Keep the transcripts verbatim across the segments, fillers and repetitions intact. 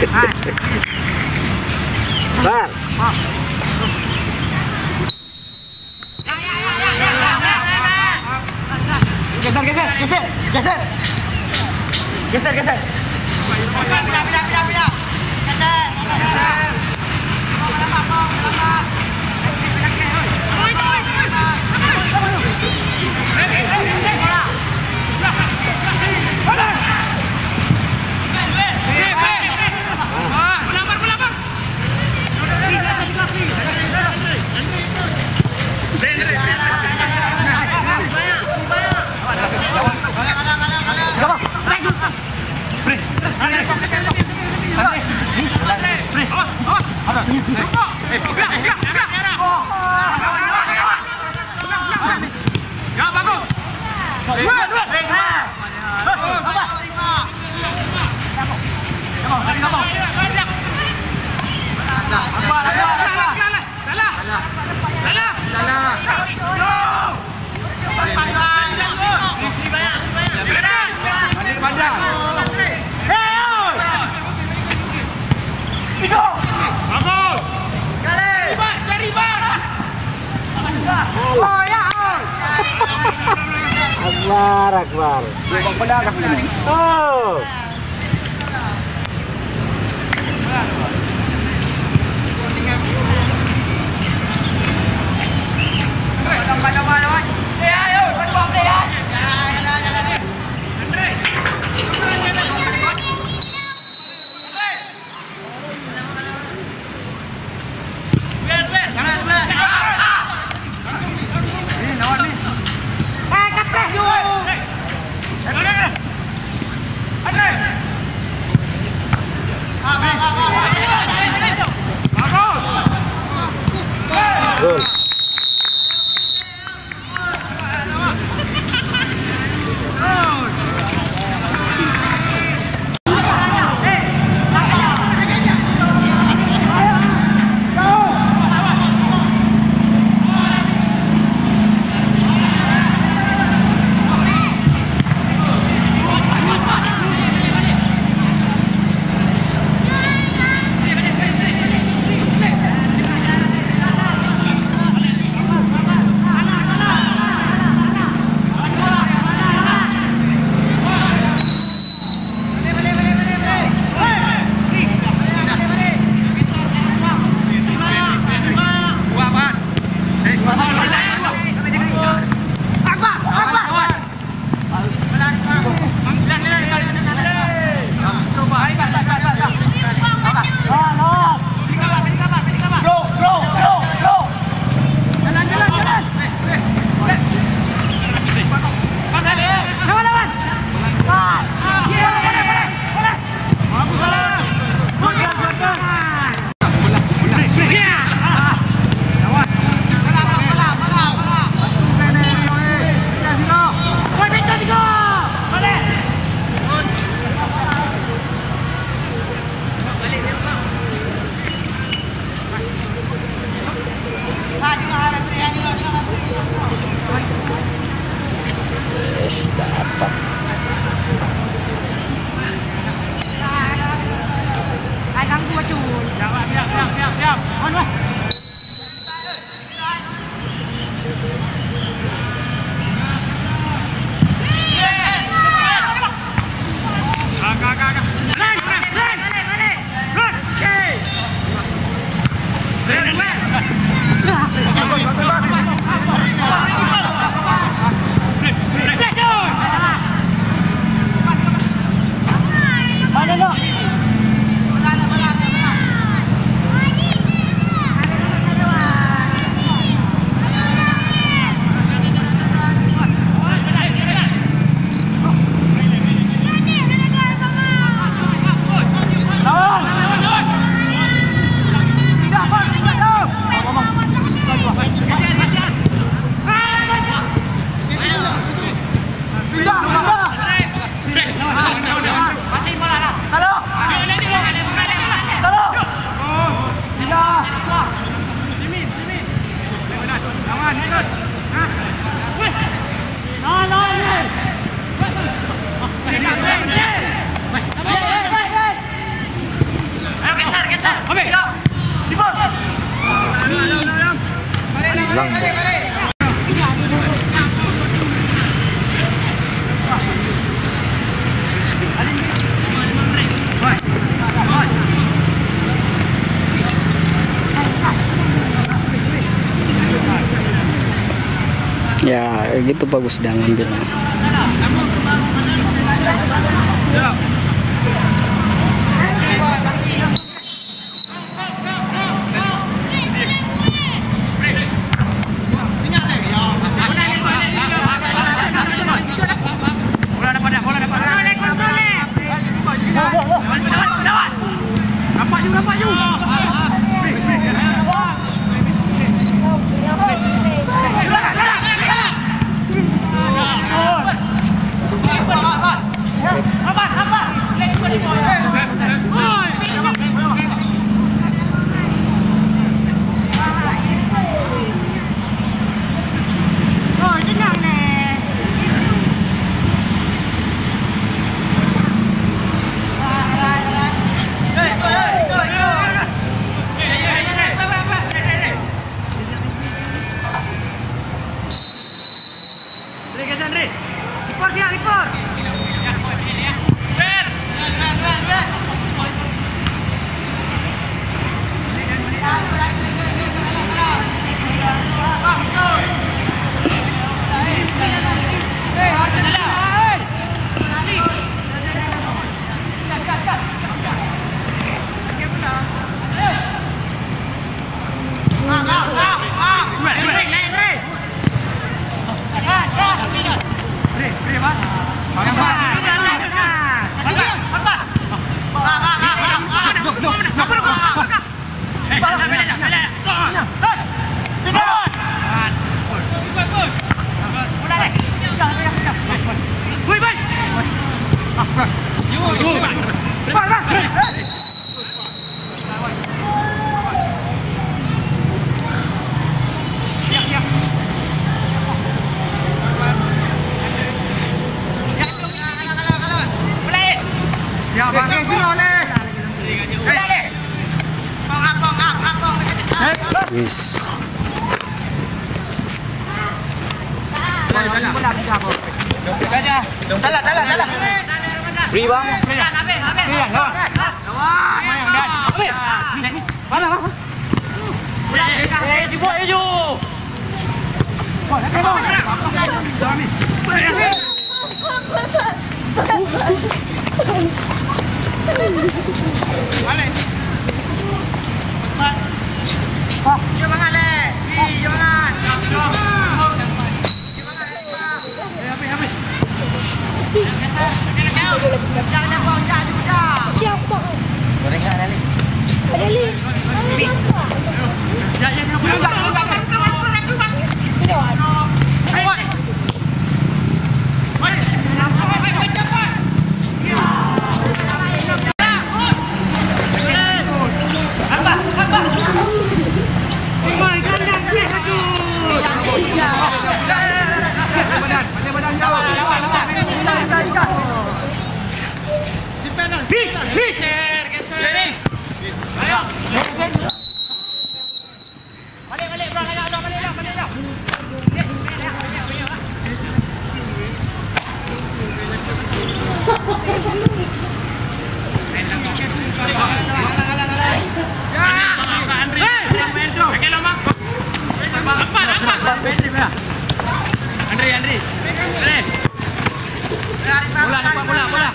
Bar. Geser, geser, geser, geser. Geser, geser. Akbar, Akbar. Oh. Gol. Yes, dapat. Ya, gitu bagus dia ngambilnya. Yes. Free, bang. Free, ya, lawan. Lawan, main, Dan. Mana, mana? Eh, sibuk, eh, Ju. Siapa? Gorengan, Alik. Ada, Lik. Andri, Andri. Andri. Bola, dapat bola, bola.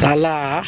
Salah.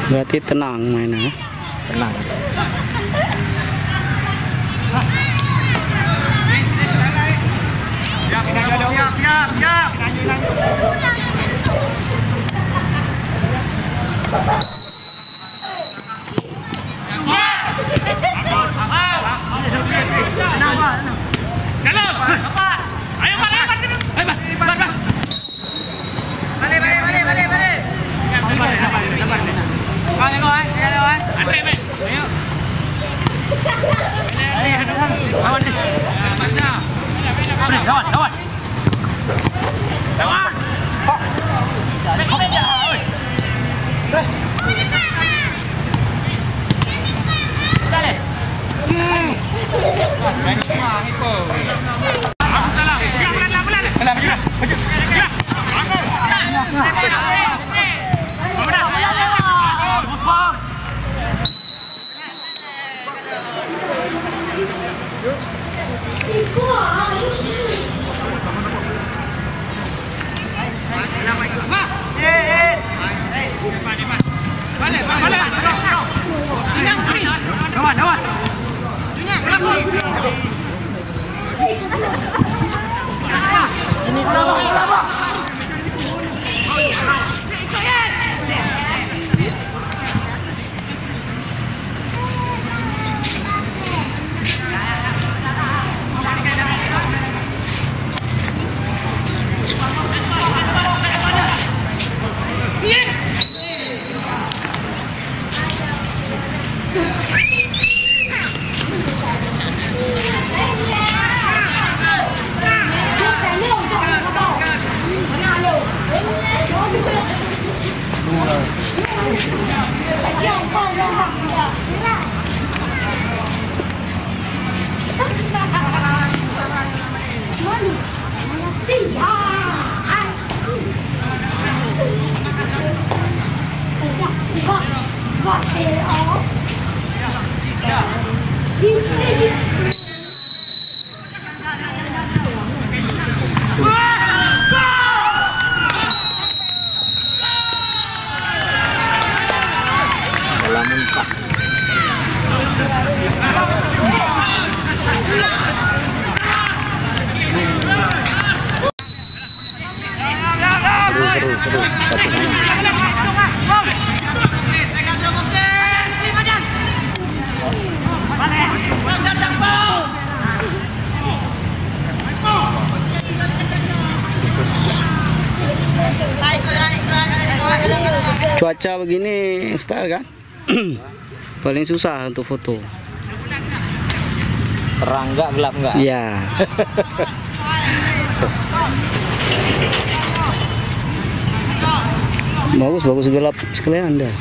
Berarti tenang mainnya, ya? Tenang. Lawan, lawan. Dalam empat. Seru, seru, seru. Satu sama. Cuaca begini, Ustaz, kan? Paling susah untuk foto. Terang enggak, gelap enggak? Ya. Bagus, bagus gelap sekalian dah.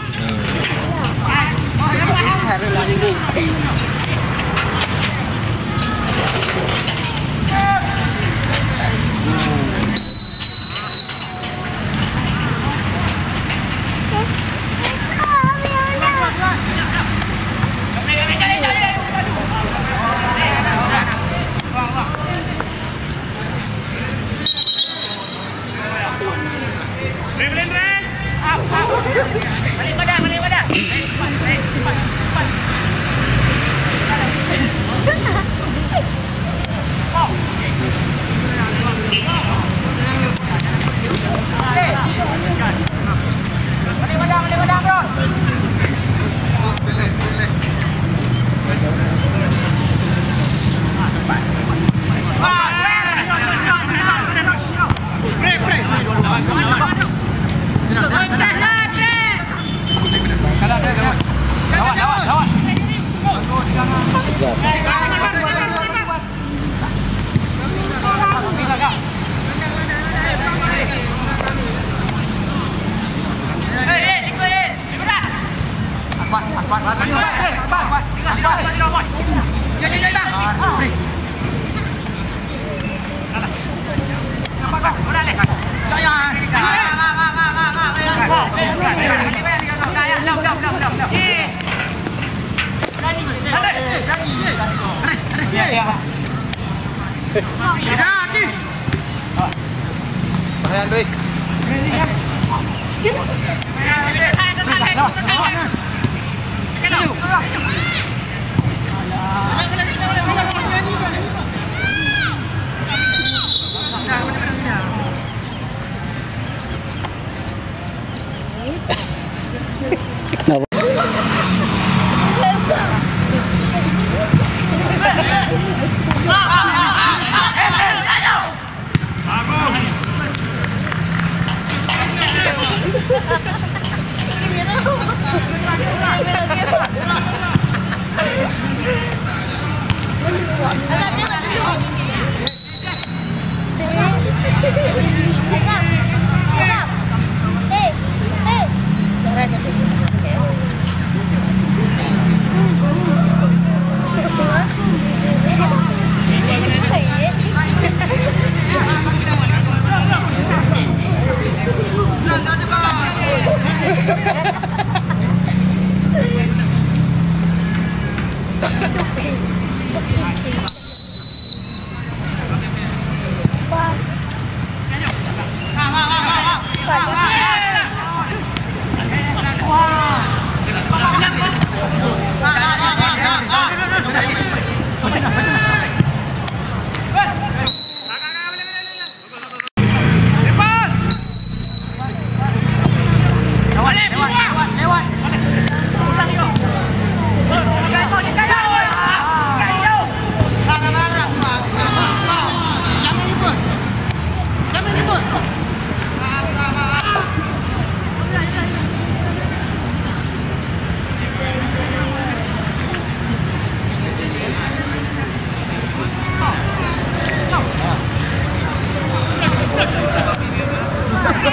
Oh,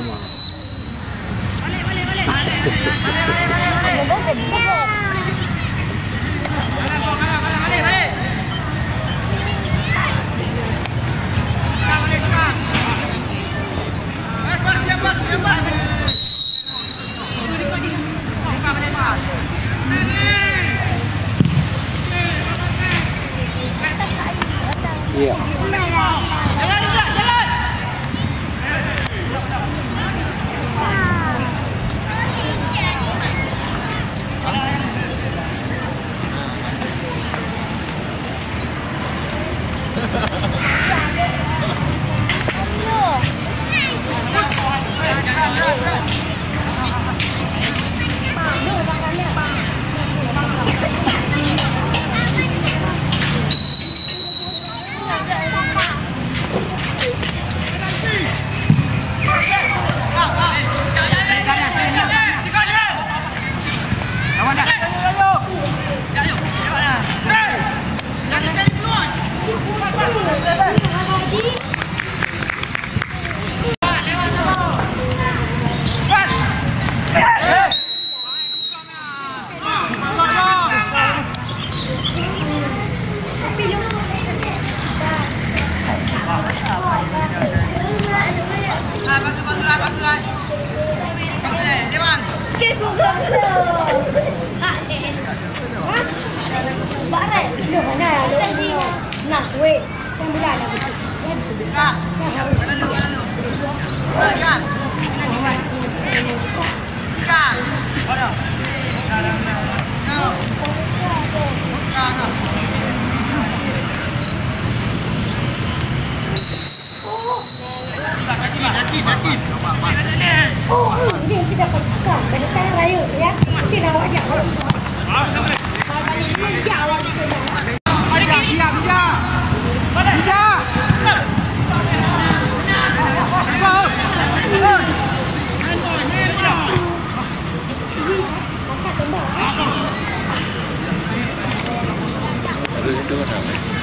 ma. Iya.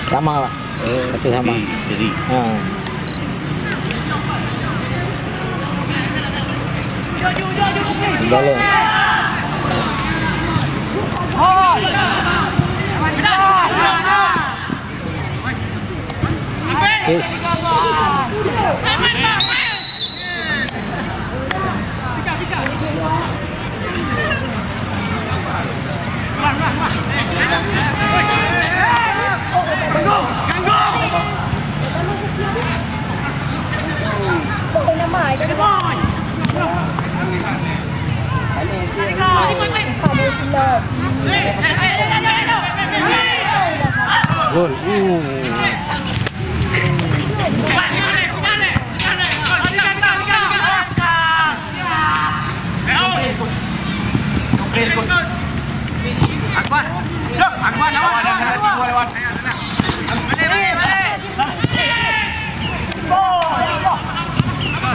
Sama lah. Kata sama. Seri. Ha. Dalam. Yes. Gol. Uh. Akbar. Akbar, lawan, lawan, lawan.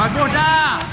Bagus dah.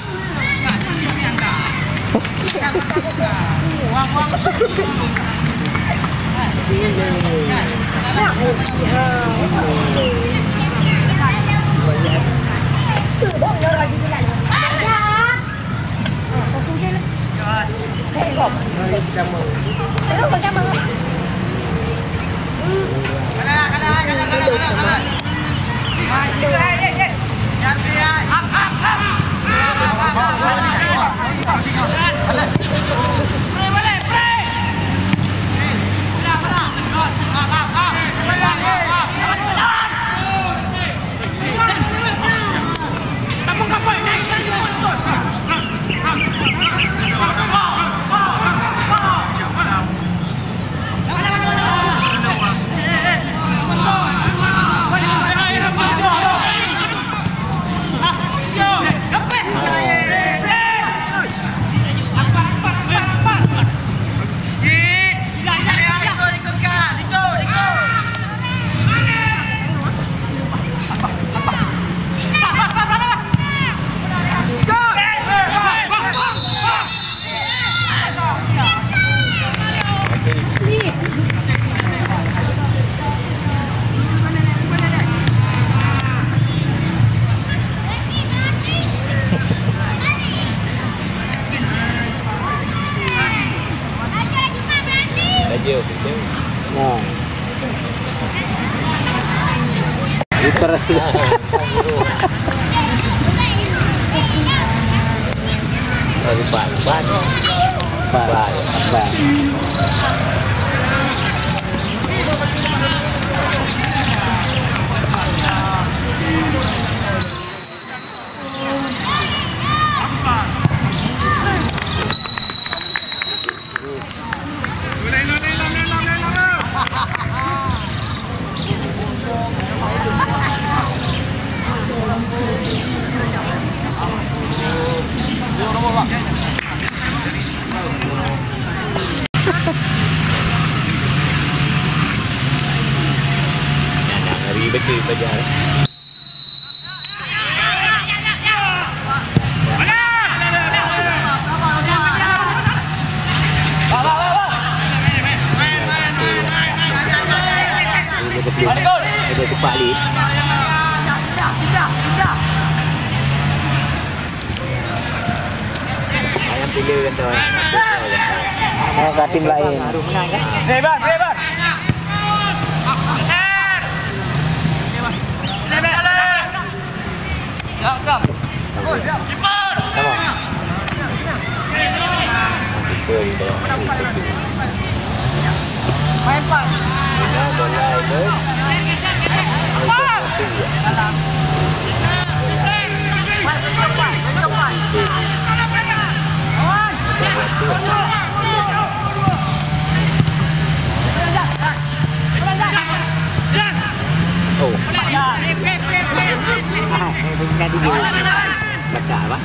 Lupa, lupa. Lupa, lupa. Ngeri betul saja. Ada cepat ni. Ayam pila kan tu? Oh, kat tim lain. Baru menang kan? Lebar, lebar. Come on. Main pas. Oh. Ah, eh, bukan dulu. Letak apa?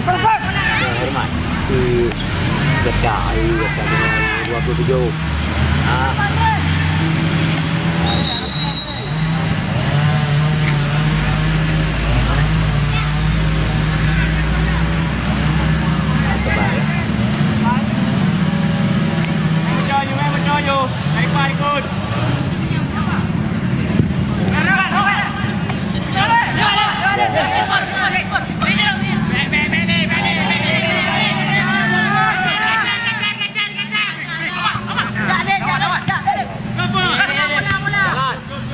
Ya, hormat. Di letak, ai, letak dengan dua puluh tujuh. Ah.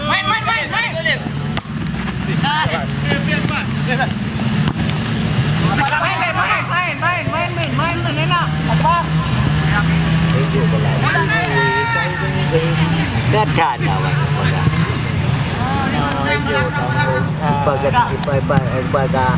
Main, main, main, main. Main, main, main, main, main, main, main, enak. Apa? Dah, dah, dah, dah. Ibadah, ibadah, ibadah.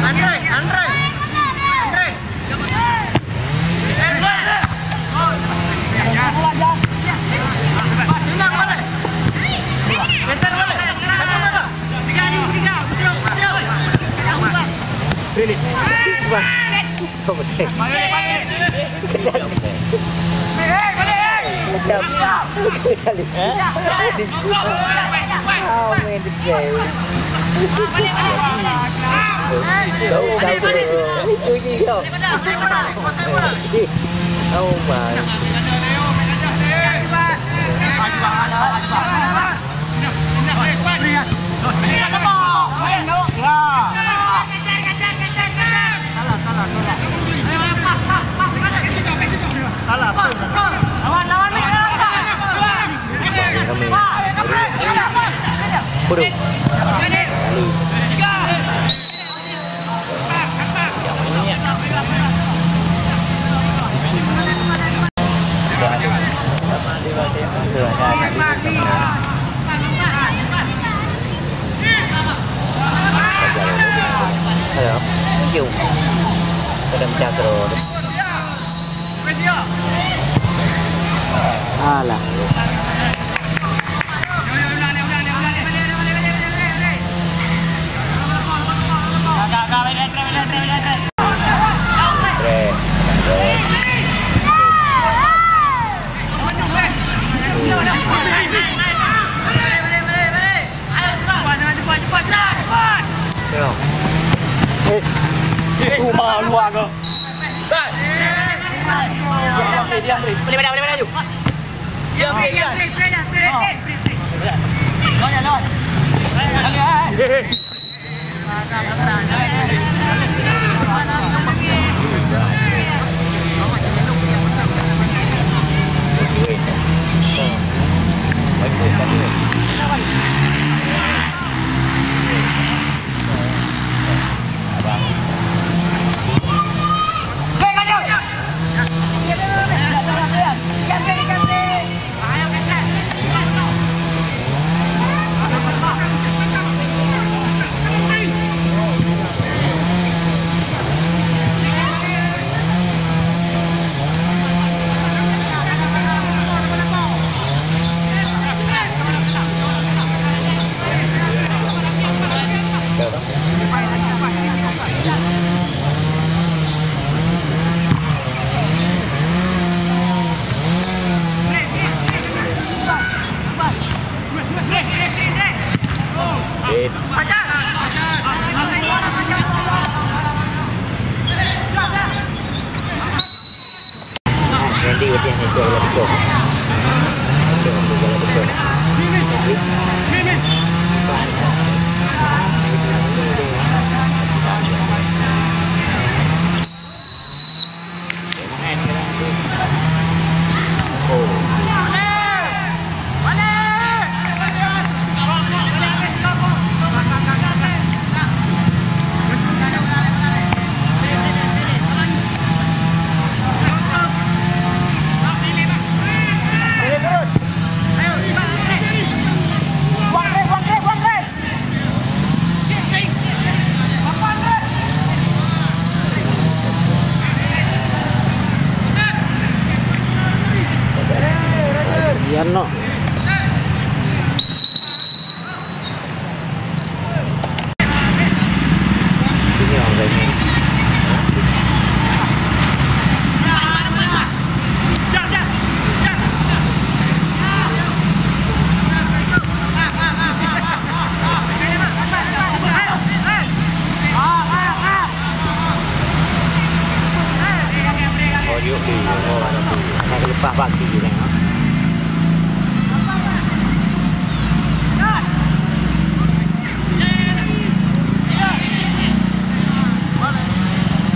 Andre, Andre, Andre. Oh my. Kami. Buruk. Lalu. Cium. Pada pecah terus. Alah. Trek. Trek. Tengok. Eh, eh, rumah luar ke? Boleh, boleh, boleh, boleh, laju. Diam, diam, diam. Lawan, lawan. Eh, eh. Randy berarti hanya ikut bola betul. Ikut bola betul. Randy. Yan no. Oh, yuk, di, oh, ada tu. Akan lepas baki kan, ha?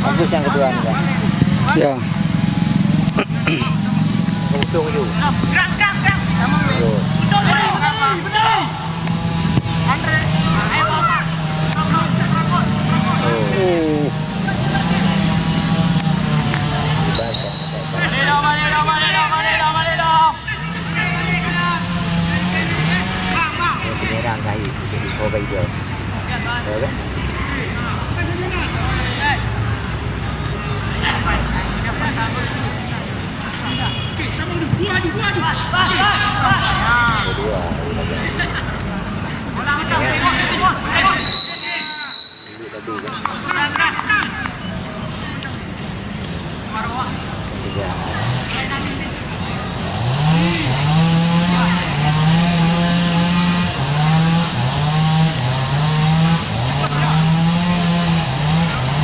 Bagus yang kedua ni, kan? Ya. Usung, yuk. Yuk. Penyerang saya jadi forward dia. Ya kan? Kedua.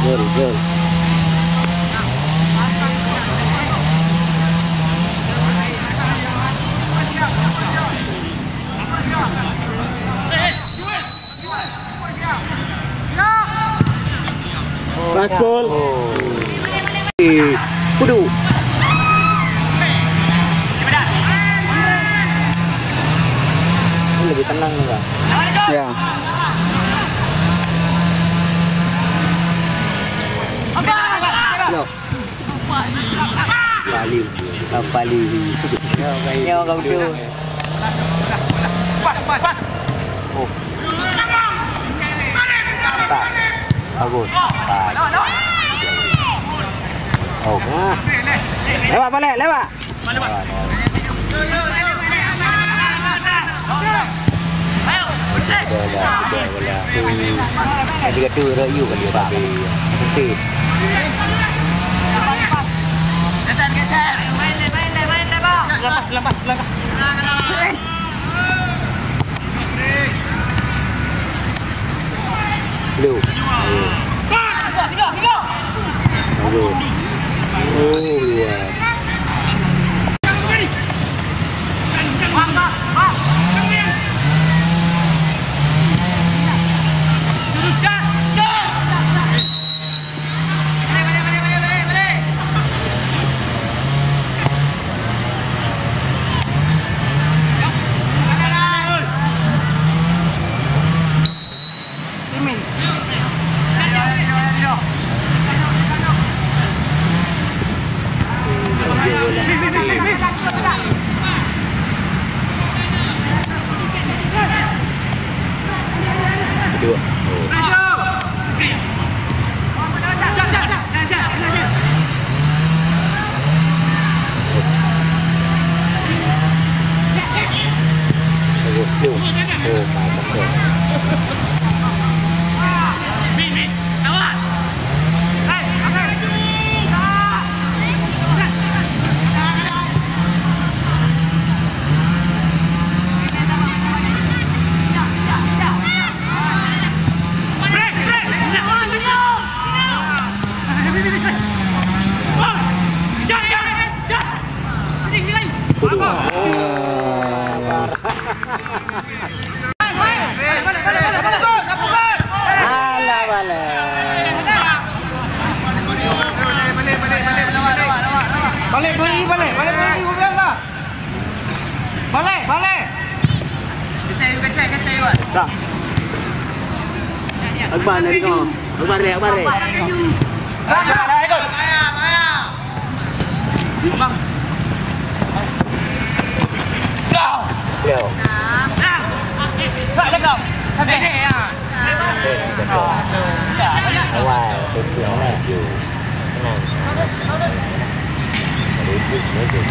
Gol, gol. Patul. Eh, kudu. Ini lebih tenang nih, Bang. Ya. Yo. Paling. Paling. Yo, kau tu. Oh. Tak. Bagus. Ah. Oh, ah. Lewat balik, lewat. Betul lah, betul lah. Tadi kata rayu kan dia, Pak. Betul. Geser, geser. Main deh, main deh, main deh, Bang. Lepas, lepas, lepas. Lu. Tiga, tiga, tiga. Aduh. Oh, luar. Dua. Alah, balai. Balik, balik, balik, balik, balik, balik, balik. Balek, balek. Geser, geser, geser, Wan. Dah. Akbar, dari kau. Akbar, leh, Akbar, leh. Dah, dah, dah, ikut. Bang. Dah. Yo. Dah. Dah, dah, dah. Habis. Habis, ya. Awai, betul lah. Tenang. Rujuk, rujuk.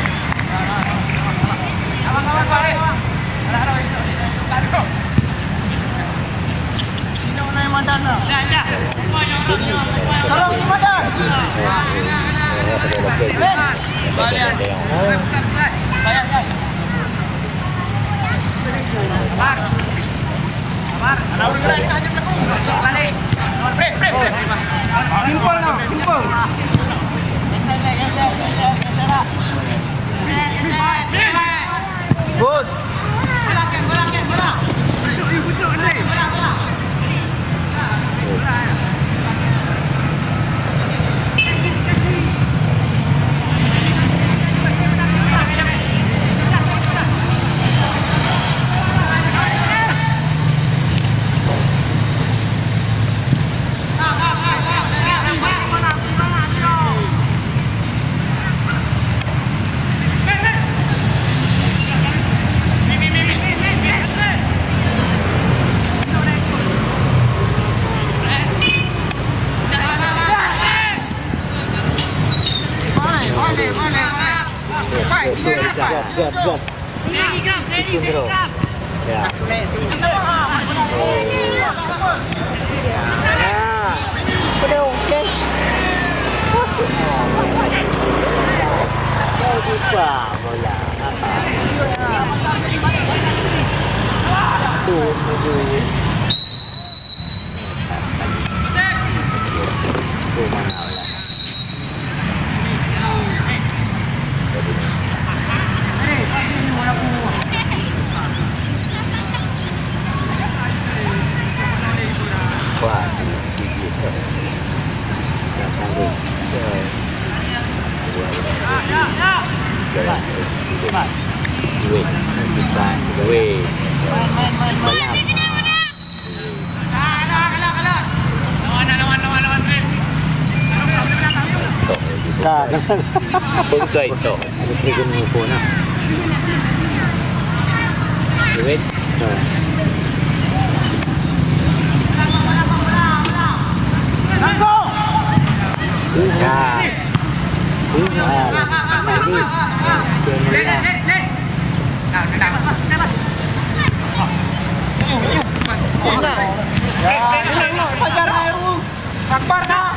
Sarong di madan. Simple now, simple. Good. Good, good, good. Ya. Oh. Ya. Udah, oke. Kau lupa bola. Tuh, tuh. Ka, ka. Beutôi toh. Ada tiga ribu phone lah. Duit. Ha. Langsung. Ya. Ini. Ini. Ya, ini, ini. Fajar Khairul. Akbar dah.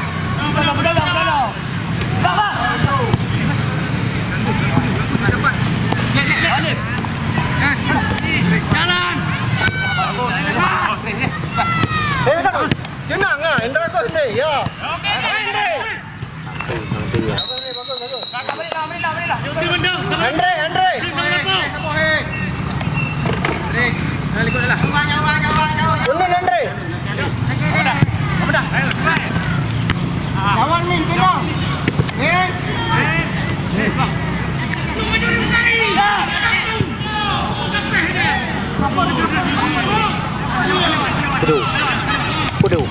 Bedolong, bedolong, bedolong. Jalan. Eh, Indra. Jenang ah, Indra tu sendiri, ya. Indra. Andre, Andre. Kuning, Andre. Lawan ni, pegang. Ni. Aduh. Aduh.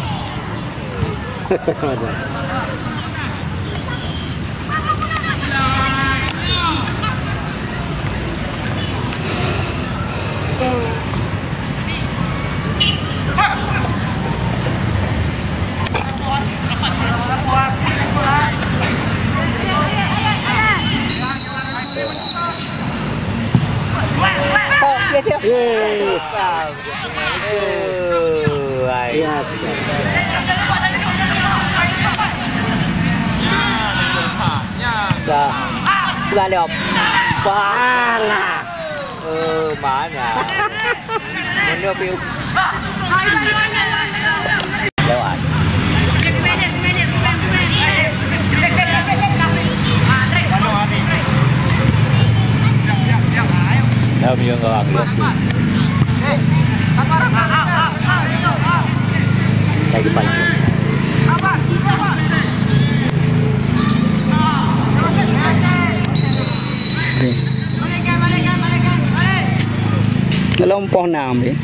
Oh, iya, iya. Yeay. Aduh, ai. Iya, sudah. Dah. Bukan dia. Palah. Eh, mana? Mana pi-, lewat. Dah meunyoe enggak aku. Lagi paling. Ni. Dalam poh enam ni.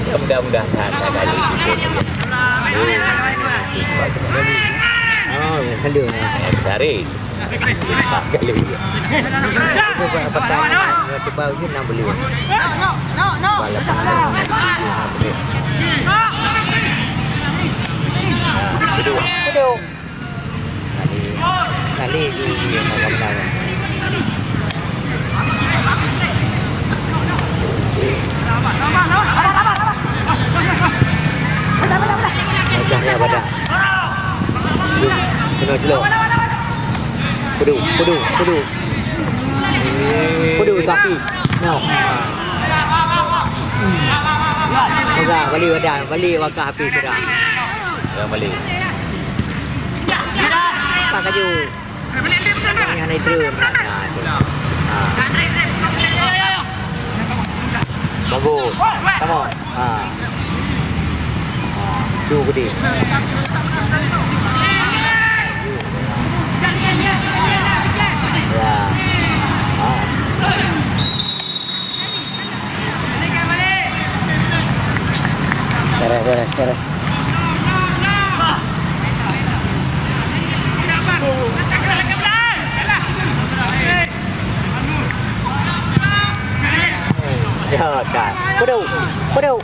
Mudah-mudahan ada kali. Oh, ada. Cari. Empat kali. Itu pertama, dua tebal je enam beli. Bala pahala. Kedua. Kedua. Kali, kali di, di, di, Mudah ya, Badak. Kena jelok. Pedu, pedu, pedu. Pedu, tapi. No. Pegang, balik Badak. Balik wakah api sudah. Ya, balik. Pak Kaju. Yang hana drone. Ha, tu. Ha. Bagus. Come on. Ha. Ha. Tu gede. Ya. Ha. Beres, beres, beres. Ya, kan. Pedu, pedu.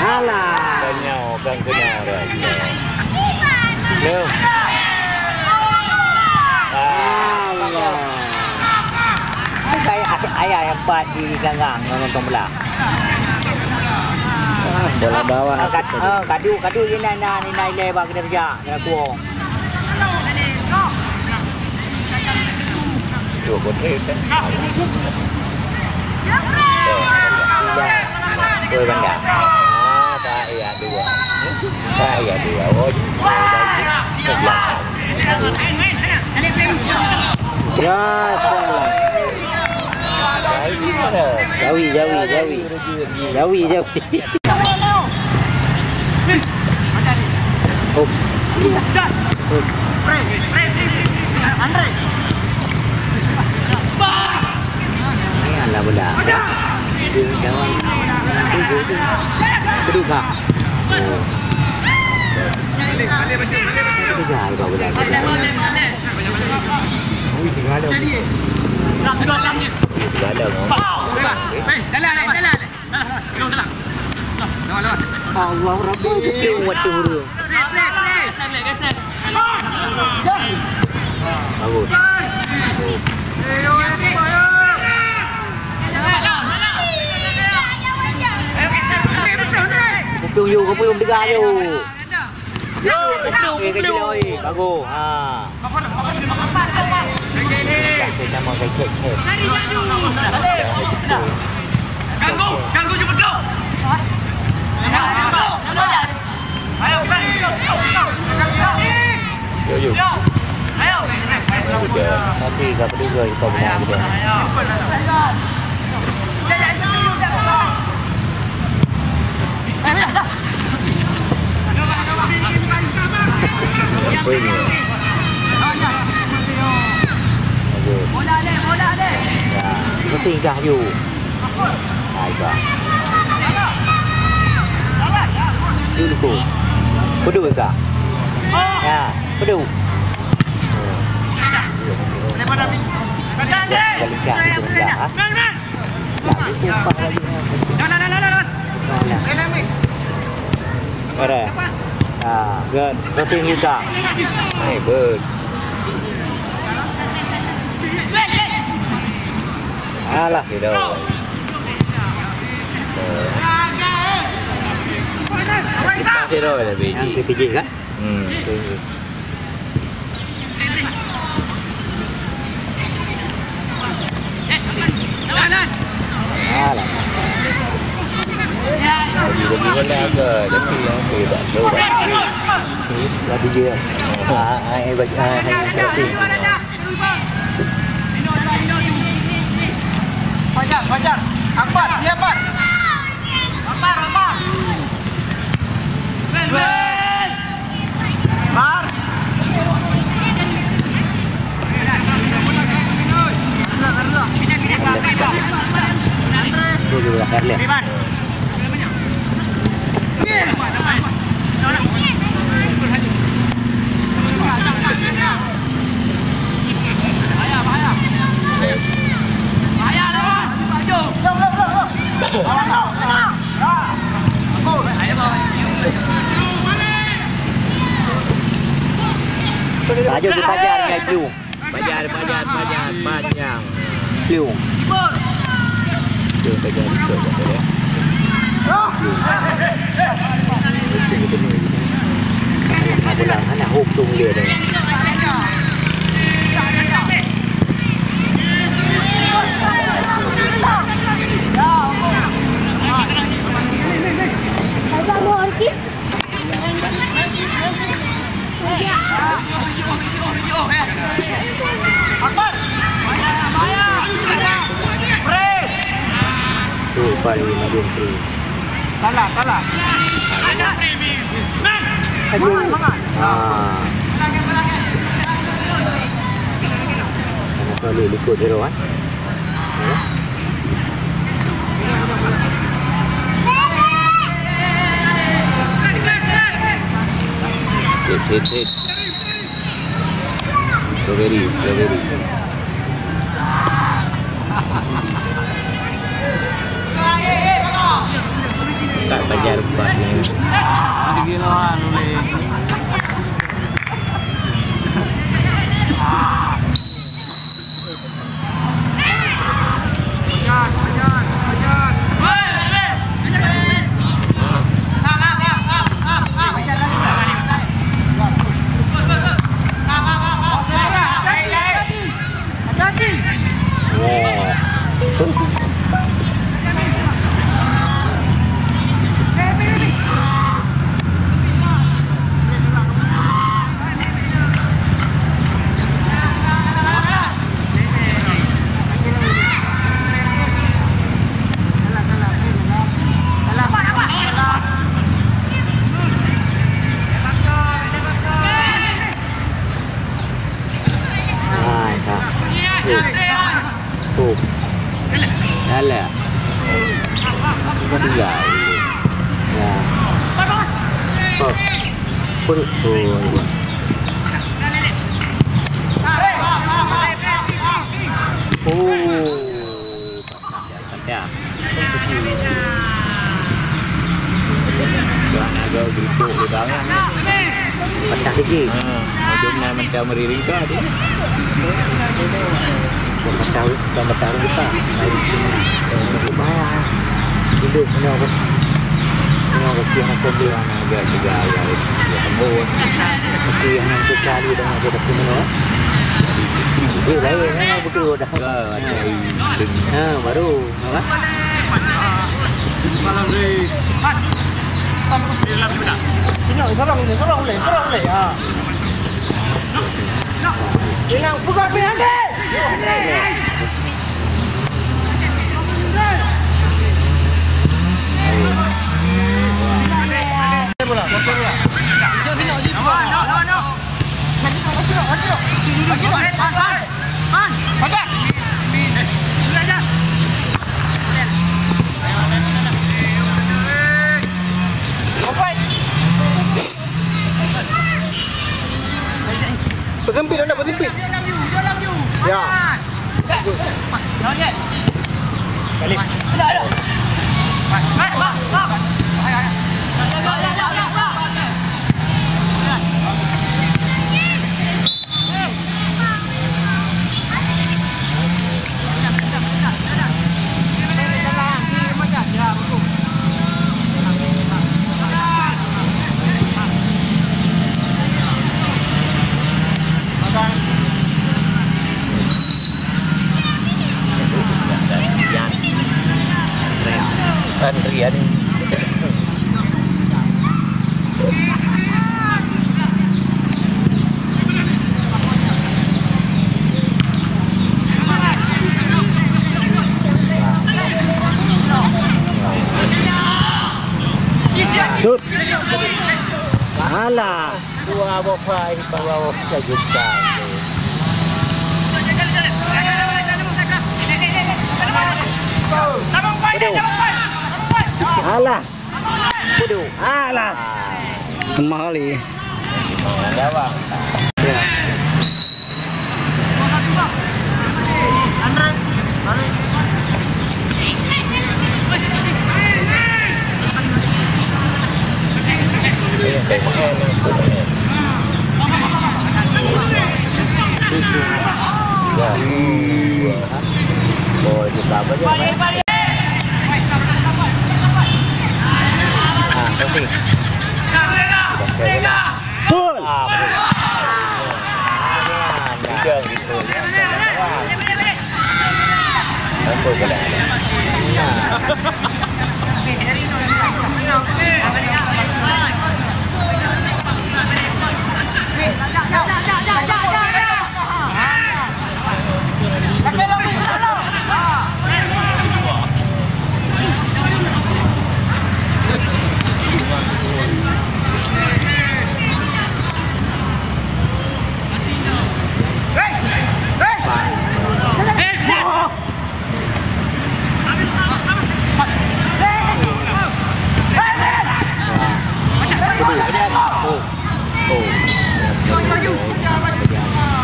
Alah. Tanyong kan kena dah. Loh. Ah. Allah. Ayah, ayah yang empat di ganggang nonton bola. Bola bawah. Ah, kad-, ah, kadu, kadu je na, na, ni na ilée bak kita kerja, kena kuong. Dua puluh trip kan? Oi, banda. Ah, tak iya dua. Tak iya dua. Oh, sebelah. Ya, salah. Jawi, jawi, jawi. Jawi, jawi. Hop. Hop. Ni alah bola. Dia kawan. Kedua. Oh. Tiga, tiga bola. Ui, tiga ada. Tiga ada. Jalan, jalan. Allah Rabbi. Keping waktu huru. Bagus. Kuping yu, kuping yu, tiga yu. Yo, betul, betul. Bagus. Ha. Ganggu, ganggu je betul. Ayo, yo, yo. Ayo. Udah, nanti tak peduli kita punya udah. Apa ini? Aduh. Ya, mesti dah you. Hai, bah. Dulu ko. Pedu ka? Ya, pedu. Balik ka, balik ka, ha? Ora. Ah, good. Roti juga. Hai, good. Alah, tidak. Kita tidak ada biji. Yang ketiga kan? Hmm. Alah. Lagi dua lah ke? Tapi yang tu tak tahu. Lagi dia. Ah, ah, eh, bagi, ah, eh, berarti. Fajar, Fajar. Akbar, siap, Akbar. Akbar, Akbar. Mar. Laju dipajar dengan Ju. Pajar, pajar, pajar, panjang. Ju. Ju pajar ikut kat dia. Ju. Itu ketemu. Anak bola, anak hukum dia tu. Tu, Pak Lee Madin tu. Salah, salah. Aduh. Mangat, mangat. Ah. Kenapa Lee likot dia, Wan? Hit, hit, hit. Strawberry, strawberry. Tak belajar buat ni. Hai, Kak. Tuh. Tuh. Alah. Kau tinggal. Ya. Tuh. Perut tuh. Oh. Ya. Tuan agak geripuk di bawah. Pecah sikit. Ha, ujung nyan macam meriring tu ada. Bukan pecah, bukan pecah orang kita. Lain. Lumayan. Hidup punya apa? Punya apa? Punya apa? Tuan agak juga ya. Ya, lembut. Tapi yang nanti kali dah ada satu menua. Dia lain, ha, betul dah. Ha, baru. Apa? Tolong, tolong, tolong, boleh, tolong, boleh. Ha. Inang, buka pinang deh. Bola, bola, bola. Jom sini, Haji. Lagi, lagi, lagi. Lagi, lagi. Hajar. Opai. Bersempit, anda bersempit. Ya. Antrian. Shoot. Alah. Dua boh pai, dua boh kejutan. Aduh. Alah. Aduh. Alah. Mahal ni. Ya. Ya. Oh, itu apa je? Ah, kasih. Sudah, sudah. Betul. Ah, betul. Nah, nah, nah. Udah gitu. Apa pula? Nah.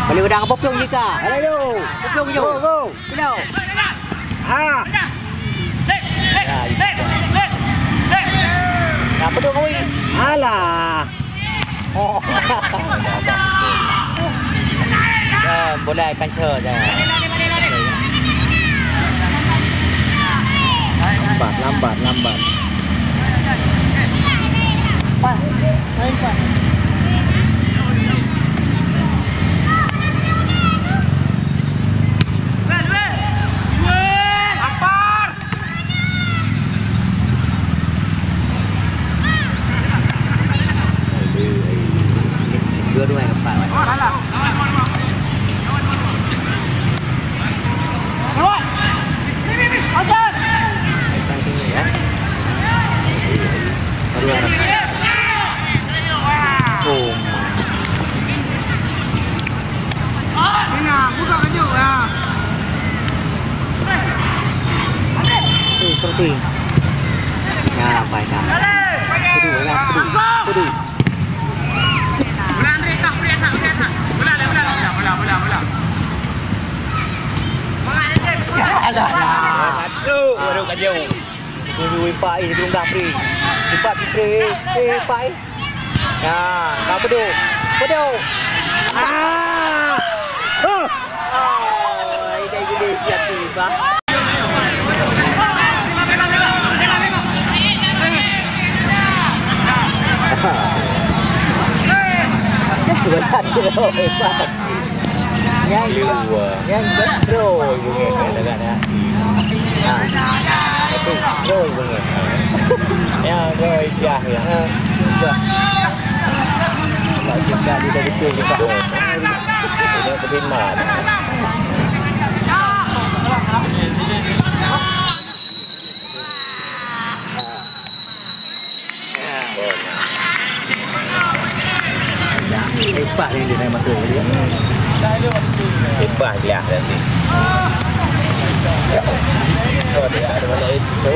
Boleh udang apa pion jika? Ayo. Pion jauh. Go, go. Pion. Ah. Apa tu kau? Alah. Oh. Ya, bola akan shot, ya. Lambat, lambat, lambat. Pas. Main pas. Dua-dua yang empat. Dua-dua yang empat. Oh. Eh, seperti. Ya, baik, Kak. Aduh, ya, aduh, aduh. Alah, alah. Aduh, aduh, kacau. Tunggu, Pak, eh, tunggu dah, Pri. Cepat, Pri, eh, eh, Pak, eh. Ya, ka peuduek. Peuduek. Ah! Huh! Oh, ini gini siap tiba. Berat, hebat. Nyang, nyang betul bunyi, ya, dengar, ya. Ha. Betul, betul bunyi. Ya, betul, ya, ya. Ha. Betul. Sebab kita, kita betul juga. Ini terima. Ipah yang dia main mata dia. Ipah dia nanti. Oh, dia ada mana itu.